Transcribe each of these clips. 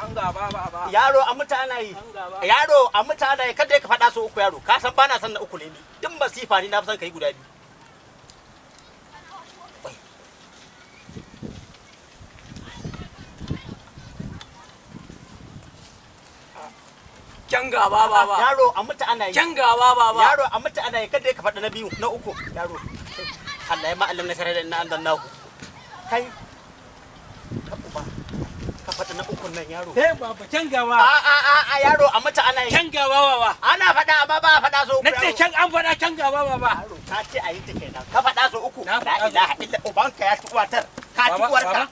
An gaba baba. Yaro, a mutu ana yi. Yaro, a mutu ana yi. Kada ka faɗa so uku, yaro. Ka san bana son na uku ne ni. Duk masifa ni na fi son kai guda biyu. Wai. Kyan gaba baba. Yaro, a mutu ana yi. Kyan gaba baba. Yaro, a mutu ana yi. Kada ka faɗa na biyu, na uku, yaro. Allah ya ma'allam na sarar da na anzan nahu. Kai ka uba ka faɗa na ukun nan, yaro. Eh baba, kyan gaba. A a a a, yaro, a mutu ana yi. Kyan gaba baba. Ana faɗa amma ba a faɗa so uku. Na ce Yaro. kyan, an faɗa kyan gaba baba. Yaro, ka ce a yi ta kenan. Ka faɗa so uku. Na La faɗa so ilaha illa ubanka ya ci uwatar. Ka ci Baba, uwarka. baba.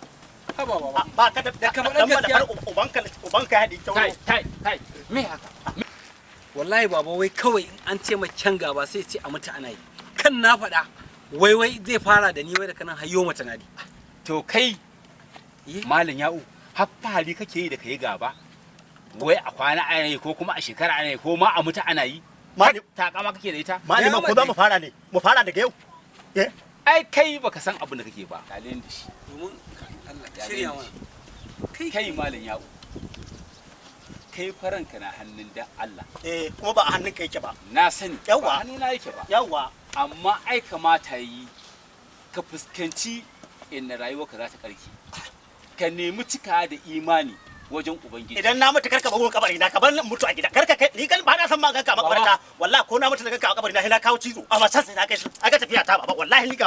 Haba baba. Ba ka da Da ka faɗa dan gaskiya. malafar ubanka, ubanka ya haɗi kyauro. Tai tai tai. Me haka? Wallahi baba, wai kawai in an ce ma kyan gaba sai ce a mutu ana yi. Kan na faɗa. Wai wai zai fara da ni, wai da kanan hayyo mata nadi. To kai, malam Ya'u, har fahari kake yi da kai gaba, wai a kwana ana yi ko kuma a shekara ana yi ko ma a mutu ana yi? Takama kake da ita? Malama, ko za mu fara ne? Mu fara daga yau, eh. Ai kai baka san abin da kake ba kalin da shi. Domin Allah ya shirya mana. Kai, kai malam Ya'u, kai faranka na hannun da Allah. Eh, kuma ba a hannunka yake ba. Na sani. Yawwa. Ba hannuna yake ba. Yawwa. Amma ai kamata yi ka fuskanci inda rayuwarka za ta karki, ka nemi cika da imani wajen Ubangiji. Idan na mutu, karka bago kabari na, ka bar ni in mutu a gida. Karka kai ni kan ba na san ma ganka a makabarta. Wallahi ko na mutu na ganka a kabari na, sai na kawo cizo, amma san sai na kai su aka tafiya ta, baba. Wallahi ni ga.